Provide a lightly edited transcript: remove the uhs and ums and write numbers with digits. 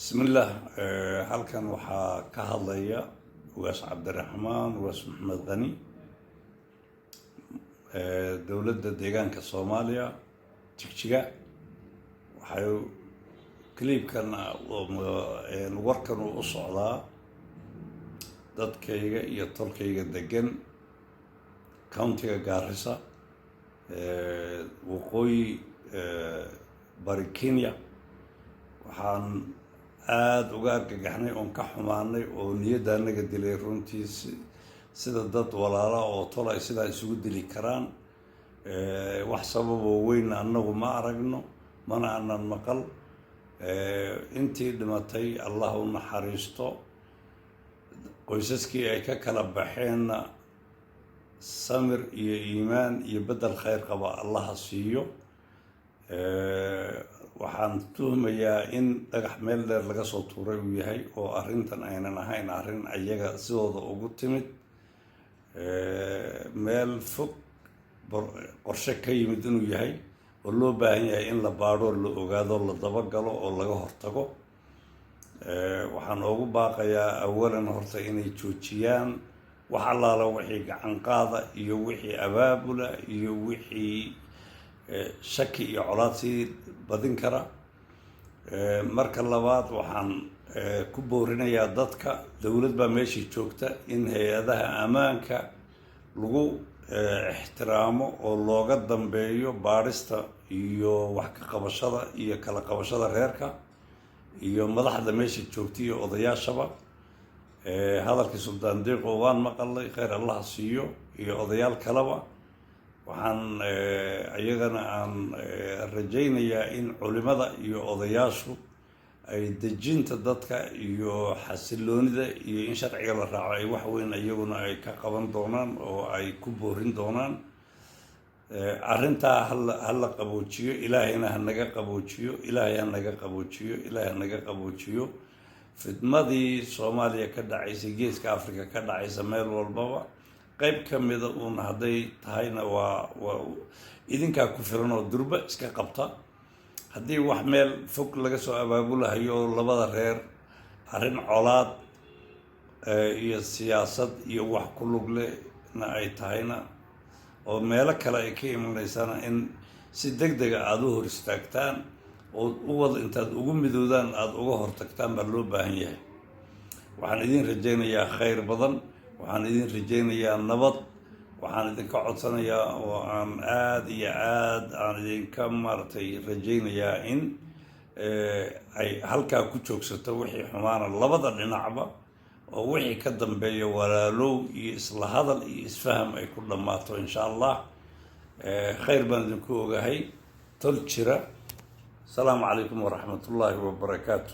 Bismillaah. Halkan waxaa ka hadlaya Ugaas Cabdiraxmaan Ugaas Maxamed Qani, Dowladda Deegaanka Soomaaliya, Jigjiga. Waxay clipkan, warkan uu u socdaa dadkayga iyo tolkayga degan countyga Gaarisa, Waqooyi Bari Kenya. Waxaan aada uga argagaxnay oon ka xumaanay oo niyadda anaga dilay runtii sida dad walaala oo tol ay sidaa isugu dili karaan. Wax sababoo weyn annagu ma aragno, mana aanan maqal. Intii dhimatay Allah u naxariisto, qoysaskii ay ka kala baxeenna samir iyo iimaan iyo beddel khayr qaba Allaha siiyo. Waxaan tuhmayaa in dhagax meel dheer laga soo tuuray uu yahay oo arrintan aynan ahayn arrin ayaga sidooda ugu timid, meel fog qorshe ka yimid inuu yahay oo loo baahan yahay in la baadho, la ogaado, la dabagalo oo laga hortago. Waxaan oogu baaqayaa awalan horta inay joojiyaan wax allaala wixii gacan qaada iyo wixii abaabula iyo wixii shaki iyo colaad sii badin kara. Marka labaad, waxaan ku boorinayaa dadka, dowlad baa meeshii joogta, in hay-adaha ammaanka lagu ixtiraamo oo looga dambeeyo baadhista iyo wax ka qabashada iyo kala qabashada reerka iyo madaxda meesha joogta iyo odayaashaba. Hadalkii Suldaan Diiqo waan maqalay, khayr Allaha siiyo, iyo odayaal kaleba. Waxaan iyagana aan rajaynayaa in culimada iyo odayaashu ay dejinta dadka iyo xasiloonida iyo in sharciga la raaco ay wax weyn iyaguna ay ka qaban doonaan oo ay ku boorin doonaan. Arrintaa hala qaboojiyo. Ilaahayna ha naga qaboojiyo, Ilaahay ha naga qaboojiyo, Ilaahay ha naga qaboojiyo fidmadii Soomaaliya ka dhacaysay, Geeska Africa ka dhacaysa, meel walbaba qayb ka mida uun hadday tahayna waa idinkaa ku filan oo durba iska qabta. Haddii wax meel fog laga soo abaabulahayo labada reer, arrin colaad iyo siyaasad iyo wax ku lug lehna ay tahayna oo meelo kale ay ka imanaysana, in si deg dega aada u hor istaagtaan oo u wada intaad ugu midoodaan aada uga hortagtaan baa loo baahan yahay. Waxaan idin rajaynayaa khayr badan, waxaan idin rajaynayaa nabad. Waxaan idinka codsanayaa oo aan aada iyo aad aan idinka maaragtay rajaynayaa in ay halkaa ku joogsato wixii xumaana labada dhinacba, oo wixii ka dambeeya walaalow iyo isla hadal iyo isfaham ay ku dhammaato, insha Allah. Khayr baan idinku ogahay, tol jira. Asalaamu calaykum waraxmatullaahi wabarakaatu.